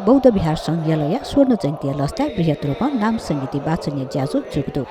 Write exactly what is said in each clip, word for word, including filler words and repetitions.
बौद्ध विहार संघ यलया स्वर्ण जयन्तीया लसताय् बृहत् रूपं नाम संगीति वाचनया ज्याझ्वः जूगु दु।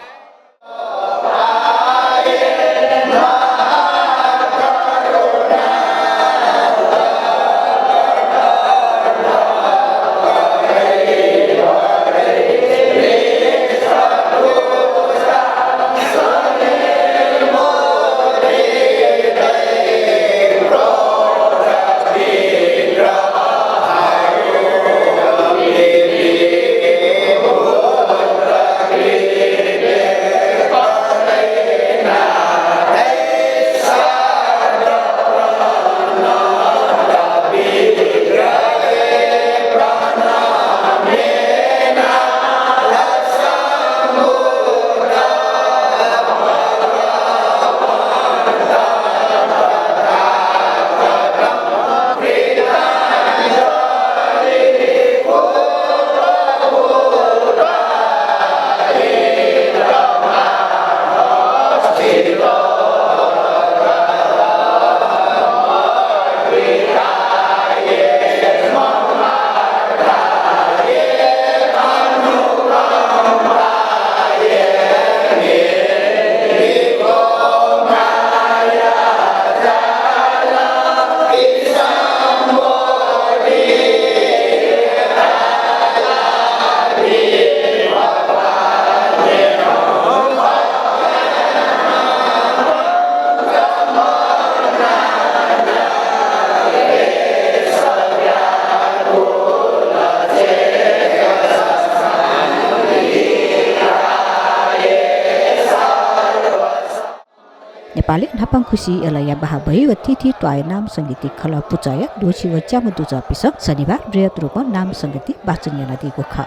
नेपालय् न्हापांखुसिइ यलया बाहाबही व थीथी त्वाःया नाम संगीति खलः पुचःया दोषी व च्याम्ह दुजःपिसं शनिबार बृहत् रूपं नाम संगीति वाचन यानादीगु खः।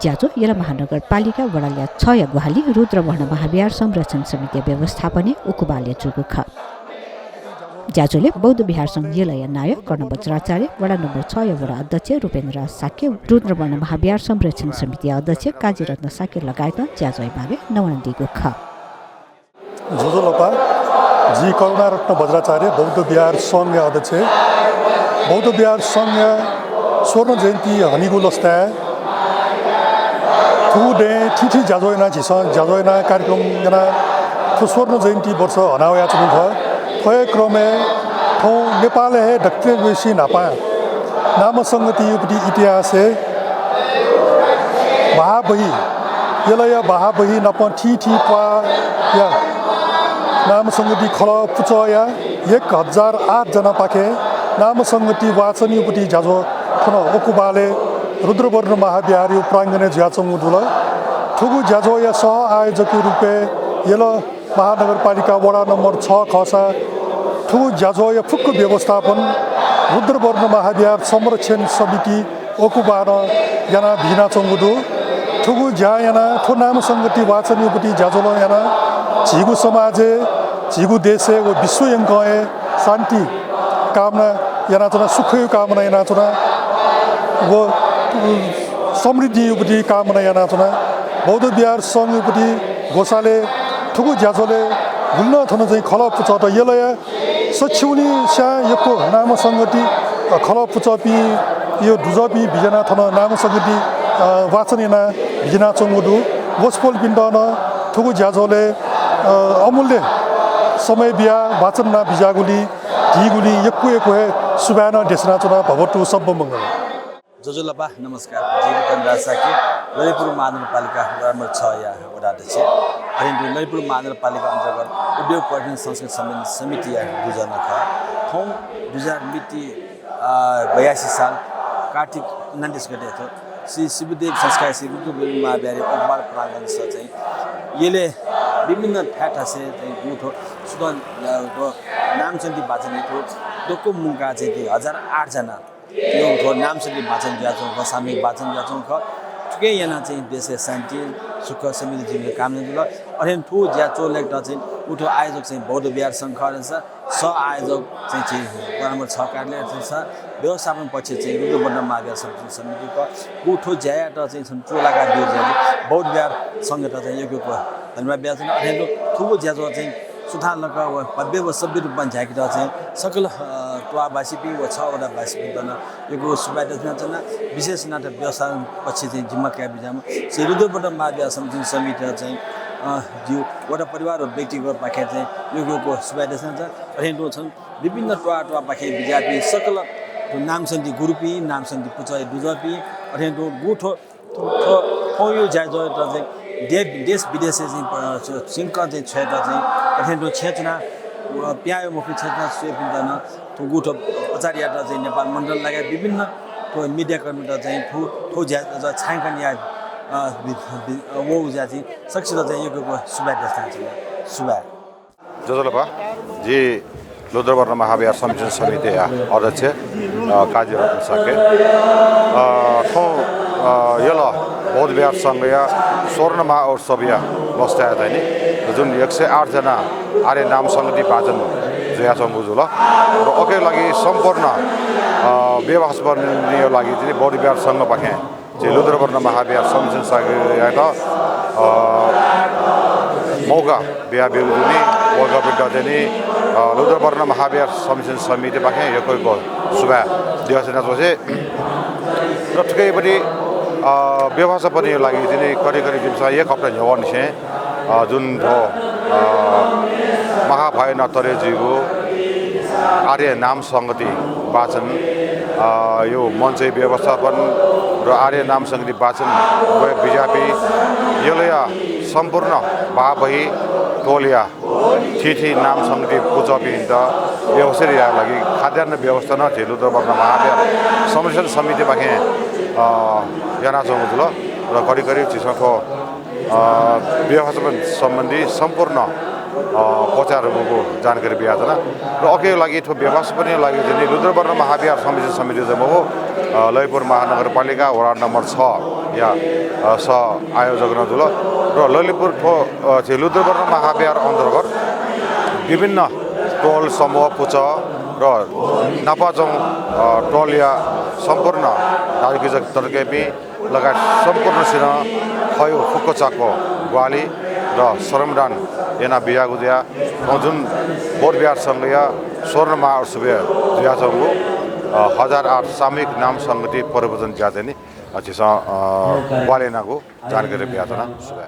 ज्याझ्वः यल महानगरपालिका वडा ल्याः छया ग्वाहालि रुद्रवर्ण महाविहार संरक्षण समितिया व्यवस्थापनय् उकुबालय् जूगु खः। ज्याझ्वलय् बौद्ध विहार संघ यलया नायः कर्ण वज्राचार्य, वडा नम्बर छया वडा अध्यक्ष रूपेन्द्र राज शाक्य, रुद्रवर्ण महाविहार संरक्षण समितिया अध्यक्ष काजीरत्न शाक्य लगायतं ज्याझ्वःया बारे न्ववानादीगु खः। ज्वजलपा, जि करुणारत्न वज्राचार्य, बौद्ध विहार संघया अध्यक्ष। बौद्ध विहार संघया स्वर्ण जयन्ती हनीगु लसताय् थुगु दँय् थीथी ज्याझ्वः यानाः झीसं ज्याझ्वः यानाः कार्यक्रम यानाः थ्व स्वर्ण जयन्ती वर्ष हना वयाच्वनागु खः। थ्व हे क्रमय् थौं नेपालय् हे दकलय् बेसी न्हापां नाम संगीतिया इतिहासय् बाहाबही, यलया बाहाबही नाप थीथी त्वाःया नाम संगीति खलः पुचःया एक हजार आठ जनापाखें नाम संगीति वाचनया ज्याझ्वः थन उकुबालय् रुद्रवर्ण महाविहारया प्राङ्गणय् जुयाच्वंगु दु। थुगु ज्याझ्वःया सह आयोजकया रूपय् यल महानगरपालिका वडा नम्बर छ खःसा थुगु ज्याझ्वःया फुक्क व्यवस्थापन रुद्रवर्ण महाविहार संरक्षण समिति उकुबालं यानाः बियाच्वंगु दु। थुगु ज्या यानाः थ्व नाम संगीति वाचनया ज्याझ्वलं यानाः झीगु समाजय्, झीगु देशय् व विश्व यंकं हे शान्ति कामना यानाच्वना, सुखया कामना यानाच्वना व समृद्धिया कामना यानाच्वना। बौद्ध विहार संघया ग्वसालय् थुगु ज्याझ्वलय् गुलिं थन चाहिँ खलः पुचःत यलया सछिउलिंसां यक्व नाम संगीति, अ, खलः पुचःपिं यो दुजःपिं बिज्यानाः थन नाम संगीति, अ, वाचन यानाः बिज्यानाच्वंगु दु। वसपोलपिन्त नं थुगु ज्याझ्वलय्, अ, अमूल्य समय बियाः वाचन यानाः बिज्याःगुलिं, धीगुलिं यक्व यक्व हे सुभाय् नं देछानाच्वना। भवतु सब्ब मंगल। ज्वजलपा, नमस्कार। जि रूपेन्द्र राज शाक्य, ललितपुर महानगरपालिका वडा नम्बर छया वडा अध्यक्ष। अले ललितपुर महानगरपालिका अन्तर्गत उद्योग पर्यटन संस्कृति सम्मेलन समितिया दुजः नं खः। थौं दुई हजार मिति, अ, बयासी साल कार्तिक उनन्तिस गते थ्व श्री शिवदेव संस्कार श्री रुद्रवर्ण महाविहारया उकुबाल प्राङ्गणस चाहिँ यलय् विभिन्न थाय् थासय् चाहिँ गुगु थ्व सुदं, अ, थ्व नाम संगीति वाचन यात। दक्व मुंकाः चाहिँ थ्व हजार आठ जना यो थ्व नाम संगीति वाचन जुयाच्वंगु खः, सामूहिक वाचन जुयाच्वंगु खः। थुकिं यानाः चाहिँ देशय् शान्ति, सुख, समृद्धि जुइगु कामना जुल। अथें थ्व ज्या च्वलेगु चाहिँ उ थ्व आयोजक चाहिँ बौद्ध विहार संघ खः धकाः सह आयोजक चाहिँ झी वडा नम्बर छ कार्यालय चाहिँ छ, व्यवस्थापन पक्ष चाहिँ रुद्रवर्ण महाविहार संरक्षण समिति खः। उ थ्व ज्यायात चाहिँ च्वलाका बिउ ज्या बौद्ध विहार संघयात चाहिँ यक्व यक्व धन्यवाद बियाच्वना। अथें थुगु ज्याझ्वः चाहिँ सुथांलक व भव्य व सभ्य रूपमा झायेकेत चाहिँ सकल, अ, त्वाःवासीपिं व छ वडावासीपिन्त नं यक्व सुभाय् देछानाच्वना। विशेष यानाः व्यवस्थापन पक्ष चाहिँ जिम्मा कयाः बिज्याःम्ह श्री रुद्रवर्ण महाविहार संरक्षण समितिया चाहिँ, अ, ज्यू वडा परिवार व व्यक्तिगतपाखें चाहिँ यक्व यक्व सुभाय् देछानाच्वना। अथें तुं छं विभिन्न त्वाः त्वाःपाखें बिज्याःपिं सकल नामसंगति गुरुपिं, नामसंगति पुचःया दुजःपिं, अथें तुं गुगु थ्व, थ्व, थ्व, थौंया ज्याझ्वःयात चाहिँ दे-, देश विदेशय् चाहिँ, अ, स-, सिंकं चाहिँ छ्वयेत चाहिँ, अथें तुं छेँय् च्वनाः, अ, पिहां वःपिं छेँय् च्वनाः स्वःपिन्त नं थ्व गुगु थ्व प्रचार यायेत चाहिँ नेपाल मण्डल लगायत विभिन्न थ्व मिडियाकर्मीत चाहिँ थ्व, थ्व ज्याझ्वः छायांकन याः, अ, वि-, वि-, अ, वःगु ज्या चाहिँ सकसित चाहिँ यक्व यक्व सुभाय् देछानाच्वना। सुभाय्। ज्वजलपा, जि रुद्रवर्ण महाविहार संरक्षण समितिया अध्यक्ष, अ, काजी रत्न शाक्य। अ, थौं, अ, यल बौद्ध विहार संघया स्वर्ण महाउत्सवया लसताय् चाहिँ नि, जुन एक सय आठ जना आर्य नामसंगति वाचन जुयाच्वंगु जुल। र अके लागि सम्पूर्ण, अ, व्यवस्थापनया लागि चाहिँ बौद्ध विहार संघपाखें झी रुद्रवर्ण महाविहार संरक्षण समितियात, अ, मौका बियाबिल जुनि, वय्कःपिन्त चाहिँ नि, अ, रुद्रवर्ण महाविहार संरक्षण समितिपाखें यक्व यक्व सुभाय् देछानाच्वंसे। र थुकियापट्टि, अ, व्यवस्थापनया लागि चाहिँ नि करिब करिब जिमिसं एक हप्ता न्ह्यवंनिसें अ, जुन थ्व, अ, महाभायु नं तरे जुइगु आर्य नामसंगति वाचन, अ, यो मञ्चया व्यवस्थापन र आर्य नामसंगति वाचन वये बिज्याःपिं यलया सम्पूर्ण भाःबही टोलया थीथी नामसंगति पुचःपिन्त व्यवस्थित यायेगु लागि खाद्यान्न व्यवस्था नं झी रुद्रवर्ण महाविहार संरक्षण समितिपाखें, अ, यानाच्वंगु जुल। र करिब करिब झीसं थ्व अ, व्यवस्थापन सम्बन्धी सम्पूर्ण, अ, क्वचाय् रूपंगु जानकारी बियाच्वना। र अके लागि थ्व व्यवस्थापनया लागि चाहिँ नि रुद्रवर्ण महाविहार संरक्षण समिति चाहिँ मखु, अ, ललितपुर महानगरपालिका वडा नम्बर छ या, अ, सह आयोजक नं जुल। र ललितपुर थ्व, अ, झी रुद्रवर्ण महाविहार अन्तर्गत विभिन्न टोल समूह पुचः र नापा च्वंगु, अ, टोलया सम्पूर्ण दाजुकिजा तताकेहेँपिं लगायत सम्पूर्णसिनं थःगु फुक्क चाक्व ग्वाहालि र श्रमदान याना बिज्याःगु जुयाः थौं जुन बौद्ध विहार संघया स्वर्ण महाउत्सवय् जुयाच्वंगु, अ, हजार आठ सामूहिक नामसंगति प्रवचन ज्या चाहिँ नि, अ, झीसं, अ, ग्वाहालि यानागु जानकारी बियाच्वना। सुभाय्।